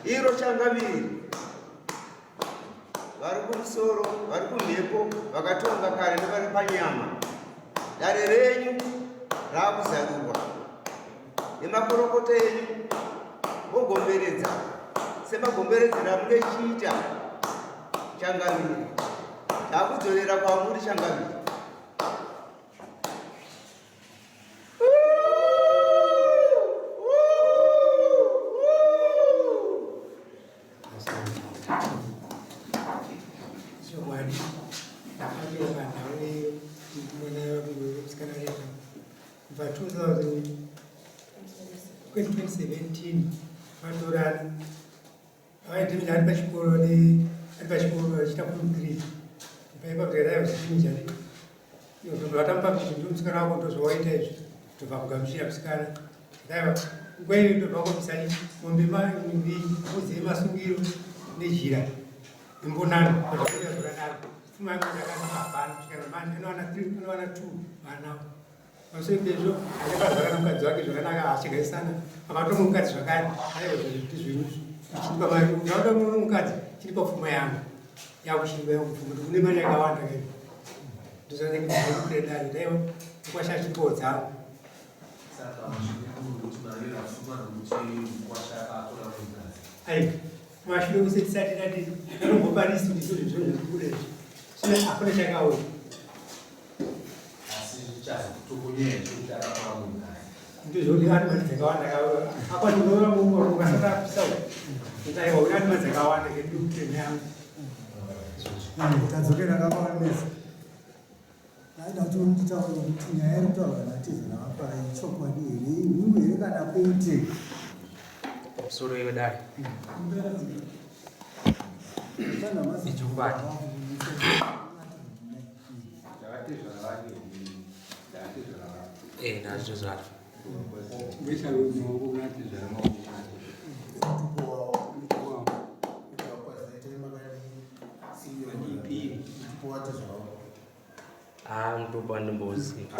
Iro changamire vari kumusoro vari kumhepo vakatonga kare nevari panyama dare renyu raakuzarurwa nemakorokota enyu vogomberedza semagomberedzero amunochiita changamire takudzorera kwamuri changamire. Chokwadi ndafambira panhau yemwana musikana rega kubva 2000 2017 vatorana vaidhimija ari pachikoro ari pachikoro achiita form 3 paipa kuti dai vachidhimija vatamupa kuti ndiwo musikana wako ndozvawaita izvi tobva kugamuchira musikana daiva nguva iyo ndobva komisa mombe mbudzi yemasungiro nejira imbonano zvakuita zvakadaro pfuma yangu ndakasaka hapana kusvikana manje anowana 3 anowana 2 vana Pamusoro pezvo, achakazvara mukadzi wake zvakanaka achigarisana akatora mukadzi zvakare aiwa zvinhu chiripa mari ukaona mumwe mukadzi chiripa pfuma yangu yakuchiripa yangu pfuma kuti une mari yakawanda kai ndozvanekudai daiwa mukwasha achipowo dzangu. Ai mashure kuse tisati tati tanomboparisi kuti izvozvo zviro zviri kubuda izvi sina hakuna chakauya. Asi zvichazokutokunyaya zvekuti akatora munhu ndizvo kuti ari mari dzakawanda apa ndinoona mumwe ukasata apisa ndaiwa kuti ari mari dzakawanda kendikutene yangu. Tadzokera kakawandisa. Ndaida kuti nditaure kuti nyaya iri kutaurwa natizera vapa ichokwadi here, ihungu here kana kwete. Pamusoro yedare. Ichokwadi. Eh, ndazvizvara. Ah, mutupo andimboziva.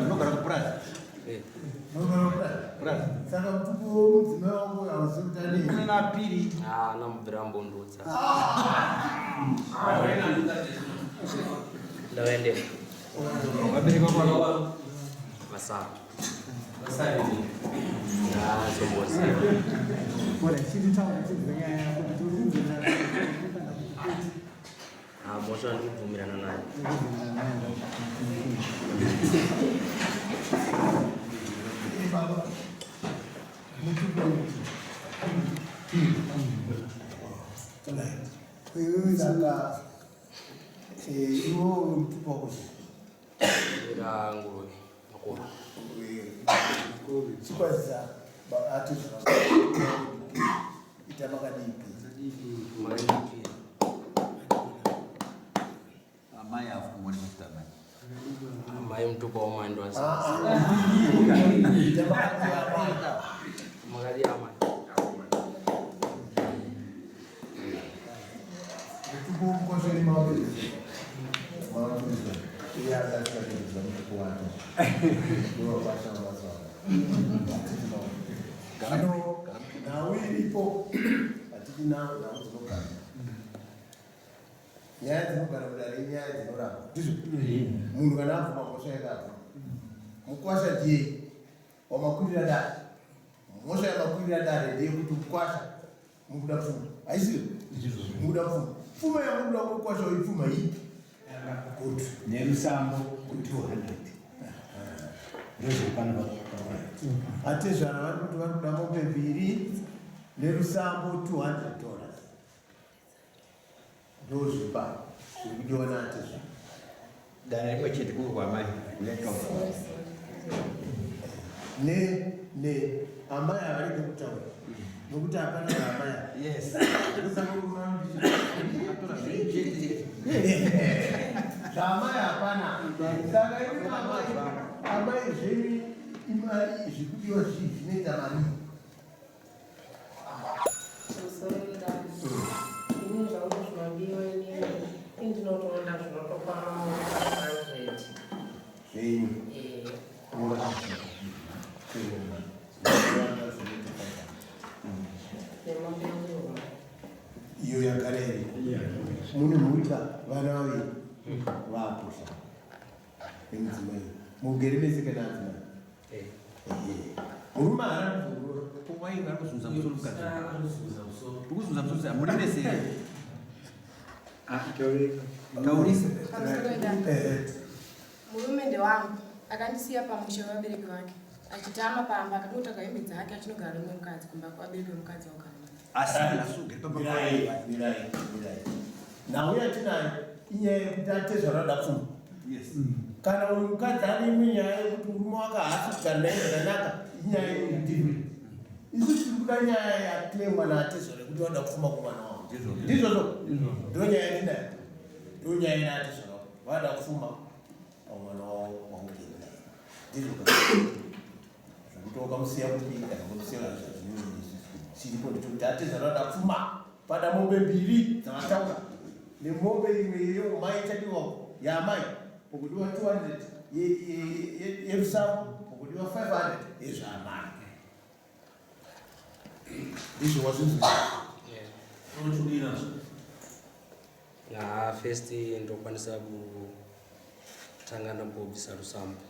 Unogara kupurazi? Saka mutupo womudzimai wangu hauzi kuti adii? Napiri. Ah, anamubvira mbondudza. Ndavaendera. Vabereki vako Masara. Masara. Ah, somboziva. Bora, chinditaura tinzwe nyaya yako kuti uri kubvumirana nayo kana kuti kwete. Ah, mhosva ndikubvumirana nayo. Saka iwo mutupo wako Era nguruve makoro. Chikwazisa ati ita makadipi. Makadipi. Amai afu kumoni mafuta amai. Amai mutupo wamai ndo Ita makadii amai. Makadii amai. Mutupo mukosheri mawiri. Mawiri. Iye akasikatekedza mutupo wake. Ndiwo kwasha mazuva. Zvino nhau iripo hatidi nhau nhau dzinogara. Nyaya dzinogara mudare inyaya dzinoramba. Ndizvo. Munhu kana abvuma mhosva yake abvuma. Mukwasha ndiye wamakwirira dare. Mhosva yamakwirira dare ndeyekuti mukwasha mukuda pfuma. Haisiyo? Mukuda pfuma. Pfuma yamukuda mukwasha uipfuma ipi? Good. Nemusambo ku 200. Ndozviri pano. Atezvara vari kuti vari kuda mombe mbiri nerusambo, $200. Ndozvipa zviri kudiwa naatezvara. Dare rimwe chete kuri kwamai. Ne amai havarege kutaura nokuti hapana amai. Yes. Akatora zviri chete. Zvaamai hapana. Saka imi amai, amai, zvenyu imari zvikudiwa zvii, zvinoita mari? Musoro wedare, ini zvangu zvinodiwa, inini indinotoona zvinotokwana mu500. Zvenyu? Eh. Zvinoita 500. Nemombe yangu. Iyo yagara iriko. Mune mhuri ka, vana vaviri vaapusha nemudzimai. Mugere mese kana adzimai? Eh. Ehe. Murume haana kuzorora? Wai vari kuzunza musoro mukadzi. Kuzunza musoro muri mese. Taurisa. Pamusoro wedare. Ehe. Murume ndewangu, akandisiya pamusha wevabereki vake achitama pamba, akatotsvaga hembe dzake achinogara nemumwe mukadzi kumba kwavabereki vemukadzi waugara naye. Asi asugere pamba. Mirai, mirai, mirai. Nhau yatinayo inyaya yekuti atezvara pfuma. Kana uyu mukadzi ane imwe nyaya yekuti murume wake haasi kugara naye zvakanaka, inyaya different. Isu tiri kuda nyaya yaclaimwa naatezvara yekuti vada kupfuma kumwana wavo. Ndizvozvo, ndo nyaya yatinayo, ndo nyaya inaatezvara, vada kupfuma pamwana wavo waugere naye. Ndizvo zvekuti wakamusiya kupi kana wakamusiya, chiripo ndechekuti atezvara vada pfuma. Pada mombe mbiri dzavataura nemombe imwe iyo mai ichadiwa yaamai, pokudiwa 200 yerusambo, pokudiwa 500 yezvaamai. Ndizvo wazvinzwa? Na first ndokwanisa kutanga ndambobvisa rusambo.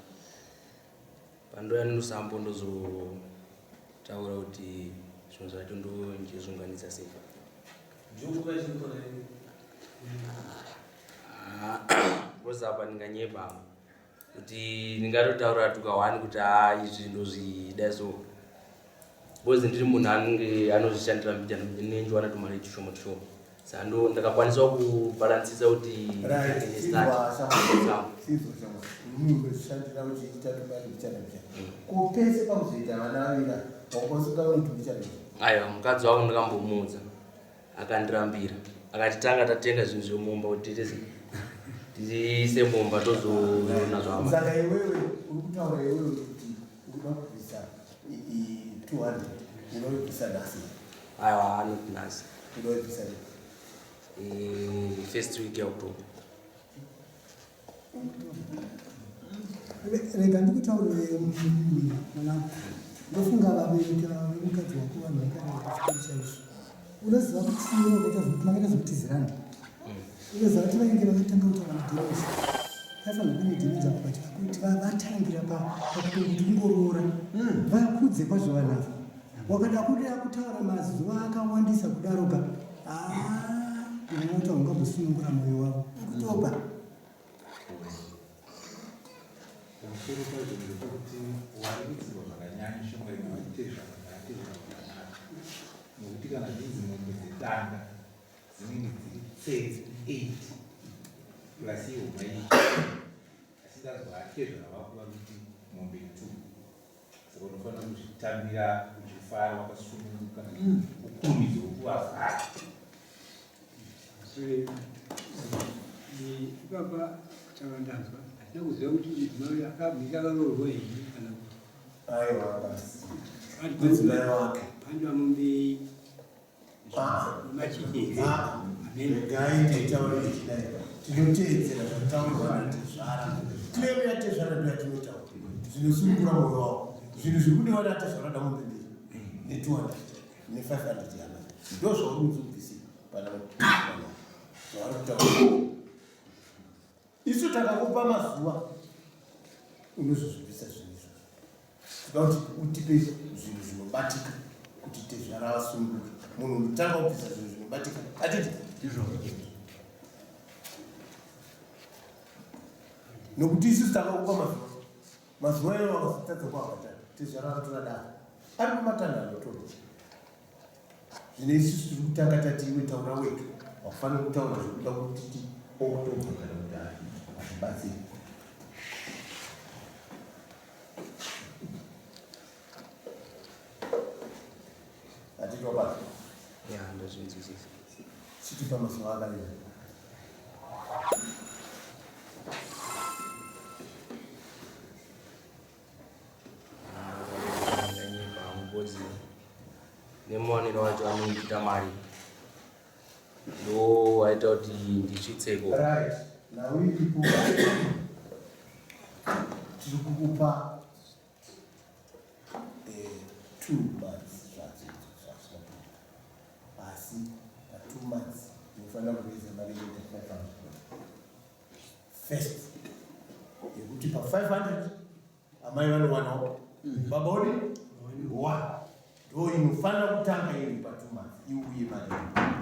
Pandoya nerusambo ndozotaura kuti zvinhu zvacho ndonjizunganidza sei. Ah, because apa ndinganyepa kuti ndingatotaura tuka one kuti ha, izvi ndozvida. So because ndiri munhu anenge anozvishandira mbijana, nenjiwana tumari tushoma tushoma, saka ndo ndakakwanisa kubhalansisa kuti Right. ndine start. Sizwa, sizwa shamwa, imi kuzvishandira uchiita tumari mbichana mbichana, ko pese pakuzoita vana vavira wanga usingaoni tumbichana mbichana? Aiwa, mukadzi wangu ndakambomuudza, akandirambira, akati tanga tatenga zvinhu zvemumba kuti tiite sei, tiise mumba, tozoona zvama. Saka iwewe uri kutaura iwewe kuti uri kuda kubvisa 200, unoibvisa nhasi? Aiwa, anoti nhasi. Unoibvisa rini? First week yaOctober. Rega ndikutaurire, mwanangu. Ndofunga vabereki vemukadzi wako vanhu vakarera kuchikoro chaizvo. Unoziva kuti iwe makaita zvekutizirana. Unoziva kuti vainge vakatanga kutaura madhemisi, aifanira kune dhemisi apo, but kuti vatangira pakuti kungoroora vakudze kwazvo vanhu ava. Wakada kuda kutaura mazuva akawandisa kudaroka, unota ungambosunungura mwoyo wavo October. Pamusoro pazvo ndepekuti warerutsirwa zvakanyanya, shamwari, navatezvara zvakanaka, nokuti kana dzinzi mombe dzedanga dzinenge dziri 38 plus ihoma iyi, asi ndazwa atezvara vako vari kuti mombe 2, saka unofanira kuzvitambira uchifara wakasununguka, ukurumidze wekuvavhara. Ipapa kutaura ndanzwa, hatina kuziva kuti mudzimai uyu akabvisa akaroorwa here kana kuti. Aiwa, basi mudzimai wake. Pandiwa mombe Ah. machiki here? Ah, Amen. regai nditaure ichidai. Tinoteedzera zvataurwa natezvara. Claim yatezvara ndo yatinotaura zvinosunungura mwoyo wavo. Zvinhu zviri kudiwa natezvara, da mombe mbiri ne200 ne500 yamai. Ndo zvauri kunzi ubvise pana zvavari kutaura. Isu takakupa mazuva, unozozvibvisa zvinhu izvozvo. Toda kuti utipe zvinhu zvinobatika kuti tezvara vasununguke. Munhu unotanga kubvisa zvinhu zvinobatika, atiti nokuti isusu takakupa mazuva. Mazuva iwayo vakazotadza kuabhadhara, tezvara vanotora dare. Ari pamatanho anotorwa. Zvino isusu tiri kutanga tati iwe taura wega, haufaniri kutaura zvekuda kutiti October kana kuti hazvibatsiri. Hatiti wabata? Ya, ndazvinzwisisa. Chitipa mazuva akareba. Ngozi nemuwaniro wacho anoita mari ndo waita kuti ndisvitseko. Right. Now iripo tiri kukupa 2 months zvadzo zvadzo asi pa 2 months unofanira kureisa mari inoita 500 first yekuti pa 500 amai vanowanawo baba odi wa ndo inofanira kutanga iri pa 2 months iuye mari.